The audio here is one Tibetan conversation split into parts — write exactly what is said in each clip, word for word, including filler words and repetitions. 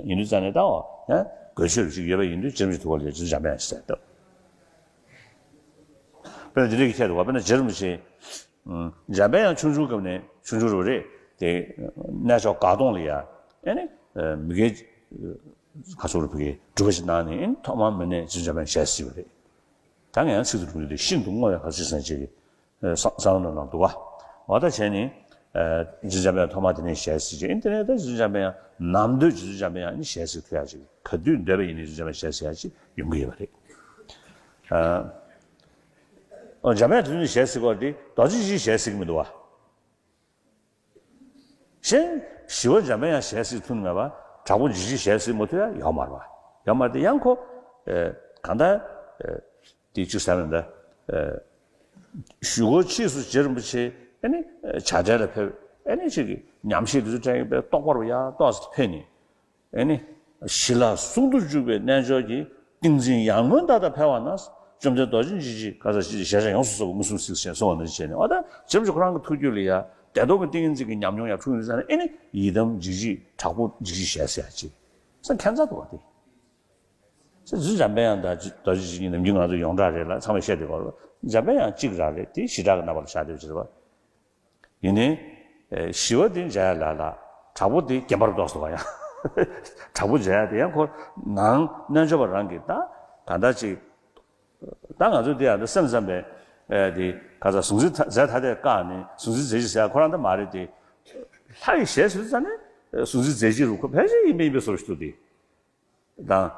ཡིན་དུས་ཙང་ནས་ད་འོ་ཡང་དགོས་ཆེད་ཅིག་ཡོད་པ་ཡིན་དུས་རྗེ་རིན་པོ་ཆེ་ཐུགས་ཁ་ལ་ཡ་རྗེ་བཙུན་འཇམ་དཔལ་དབྱངས་ཟེར་ཏོ། དཔེར་ན་འདི་འདྲའི་ཁྱད་དུ་བ་དཔེར་ན་རྗེ་རིན་པོ་ཆེ། འཇམ་དཔལ་དབྱངས་ཆུང་ཆུང་སྐབས་ནས་ཆུང་ཆུང་རུ་རེད་དེ། གནས་མཆོག་དགའ་སྟོང་ལ་ཡ་ཨེ་ནི་མི་དགེ་ག་ཚོད་རུ་ཕ་གི་སྒྲུབ་པ་ཞིག་གནང་ནས་ཨེ་ནི་ཐོག་མར་མི་ནས་རྗེ་བཙུན་འཇམ་དཔལ་དབྱངས་ཞལ་གཟིགས་པ་རེད། ད་ངས་ཡང་ཚིག་ཏུ་གྲུབ་ཡོད་དེ་ཤིན་ཏུ་བསྔོ་བའི་གར་ཞིག་སེམས་བསྐྱེད་ཀྱི་བསམ་བློ་ནང་འདུག་བ། འོ་ད་བྱས་ནས་རྗེ་བཙུན་འཇམ་དཔལ་དབྱངས་ཐོག་མར་དེ་ནས་ཞལ་གཟིགས་ཀྱི་ཨེ་ནི་དེ་ནས་ད་རྗེ་བཙུན་འཇམ་དཔལ་དབྱངས་ནམ་དུས་རྗེ་བཙུན་འཇམ་དཔལ་དབྱངས་ནི་ཞལ་གཟིགས་ཐུབ་ཡ་ཅིག་ག་དུས་འདོད་པ་ཡིན་ནའི་རྗེ་བཙུན་འཇམ་དཔལ་དབྱངས་ཞལ་གཟིགས་ཡ་ཅིག་ཡོང་གི་ཡོད་པ་རེད། ཨ། འོ་འཇམ་དཔལ་དེ་ཚོ་ནི་ཞལ་གཟིགས་པ་དེ་རྡོ་རྗེ་འཇིགས་བྱེད་ཞལ་གཟིགས་མི་འདུག་བ། གཞན་ཞི་བ་འཇམ་དཔལ་དབྱངས་ཞལ་གཟིགས་ཐུབ་ནི་མེད་པ་དྲག་པོ་འཇིགས་བྱེད་ཞལ་གཟིགས་མ་ཐུབ་ཡ་ཡོད་མ་རེད་བ། ཡོད་མ་རེད་དེ་ཡང་ཁོ། ཨེ། གང་ལྟར། ཨེ། དེ་གཅིག་ཟེར་མི་འདྲ། ཨེ། ཞུ་སྒོ་ཕྱིས་སུ་རྗེ་རིན་པོ་ཆེ་ཨེ་ནི་བྱ་བྲལ་ལ་ཕེབས་ཨེ་ནི་ཅིག་གི་ཉམས་བཞེས་དེ་ཚོ་དྲན་ཡོད་པའི་རྟོགས་པ་རུ་ཡ་རྟོགས་སུ་ཕེབས་ནས། ཨེ་ནི། ཞི་ལྷག་ཟུང་དུ་འཇུག་པའི་རྣལ་འབྱོར་གྱི་ཏིང་འཛིན་ཡར་ངོའི་མཐའ་དག་འཕེལ་བ་ན། བཅོམ་ལྡན་རྡོ་རྗེ་འཇིགས་བྱེད་ག་ས་ཞེས་བྱ་བྱ་ཡོངས་སུ་རྫོགས་པ་མངོན་སུམ་གཟིགས་ཤིང་གསུངས་པ་ནང་བཞིན་བྱས་ནས་འོ་ད་རྗེ་རིན་པོ་ཆེ་ཁོ་རང་གི་ཐུགས་རྒྱུད་ལ་ཡ་བདེ་སྟོང་གི་ཏིང་ངེ་འཛིན་གྱི་ཉམས་མྱོང་ཡ་འཁྲུངས་ཡོད་ཙང་ནས་ཨེ་ནི་ཡི་དམ་འཇིགས་བྱེད་དྲག་པོ་འཇིགས་བྱེད་ཞལ་ཟེར་ཡ་ཅིག་ས་ཁྱད་མཚར་འདུག་བ་དེ། ས་རྗེ་འཇམ་དཔལ་དབྱངས་དང་རྡོ་རྗེ་འཇིགས་བྱེད་གཉིས་ནམ་རྒྱུན་ང་ཚོ་ཡོངས་གྲགས་རེད་ལ་ཚང་མས་བཤད་བསྡད་ཡོད་རེད། འཇམ་དཔལ་དབྱངས་གཅིག་རང་རེད་དེ་ཞི་དྲག་གི་རྣམ་པ་ལ་ཤར་བསྡད་པ་ཅིག་རེད་བ། ཡིན་ནའི། ཨེ། ཞི་བ་དེ་འཇམ་དབྱངས་ལགས་ལ། དྲག་པོ་དེ་རྒན་པར་ཏོག་སོང་བ་ཡང་། དྲག་པོ་འཇམ་དབྱངས་དེ་ཡང་ཁོ་ནང་རྣལ་འབྱོར་པ་རང་གིས་ད་གང་ལྟར་ཅིག་ད་ང་ཚོ་དེ་ཡང་ད་སེམས་ཙམ་པས། ཨེ། དེ་ག་ས་གཟུང་འཛིན་ཐ་རྫས་ཐ་དད་བཀག་ནས་གཟུང་འཛིན་རྫས་གཞི་ཟེར་ཁོ་རང་ད་མ་རེད་དེ། ལྷ་ཡི་ཞལ་ཟེར་ཙ་ནས་གཟུང་འཛིན་རྫས་གཞི་རུ་ཁོ་ཕལ་ཆེར་ཡིན་པ་ཡིན་པའི་བཟོ་ཞིག་འདུག་དེ། དང་།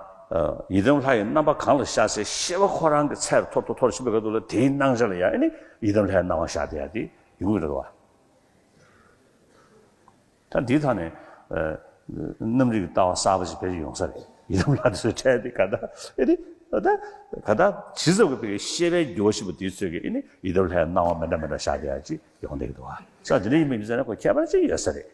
ཡི་དམ་ལྷ་ཡི་རྣམ་པ་གང་ལ་ཤར་ཟེར་ཤེས་པ་ཁོ་རང་གི་ཚད་མཐོ་མཐོ་མཐོ་རུ་ཕྱིན་པའི་སྐབས་དུ་ལ་དེའི་སྣང་ཆ་ལ་ཡང་ཨེ་ནི་ཡི་དམ་ལྷ་ཡི་རྣམ་པ་ཤར་བསྡད་ཡ་དེ་ཡོང་གི་རེད་བ། ད་འདིའི་ཐད་ནས། རྣམ་རིག་གི་ལྟ་བ་གསར་པ་ཞིག་ཕལ་ཆེར་ཡོང་ས་རེད། ཡི་དམ་ལྷ་དེ་ཚོའི་གྲས་དེ་ག་ད་ཨེ་ནི་ད་ག་ད་ཇི་ཙམ་གྱི་བའི་ཤེས་པའི་རྒྱུ་བ་ཞིག་པ་དེའི་ཚོད་ཀྱིས་ཨེ་ནི་ཡི་དམ་ལྷ་ཡི་རྣམ་པ་མི་འདྲ་མི་འདྲ་ཤར་བསྡད་ཡ་ཅིག་ཡོང་བསྡད་ཀྱི་འདུག་བ། ས་དེ་འདྲ་ཡིན་པ་ཡིན་ཙང་ནས་ཁོ་ཁྱད་པར་ཅིག་ཡོད་ས་རེད།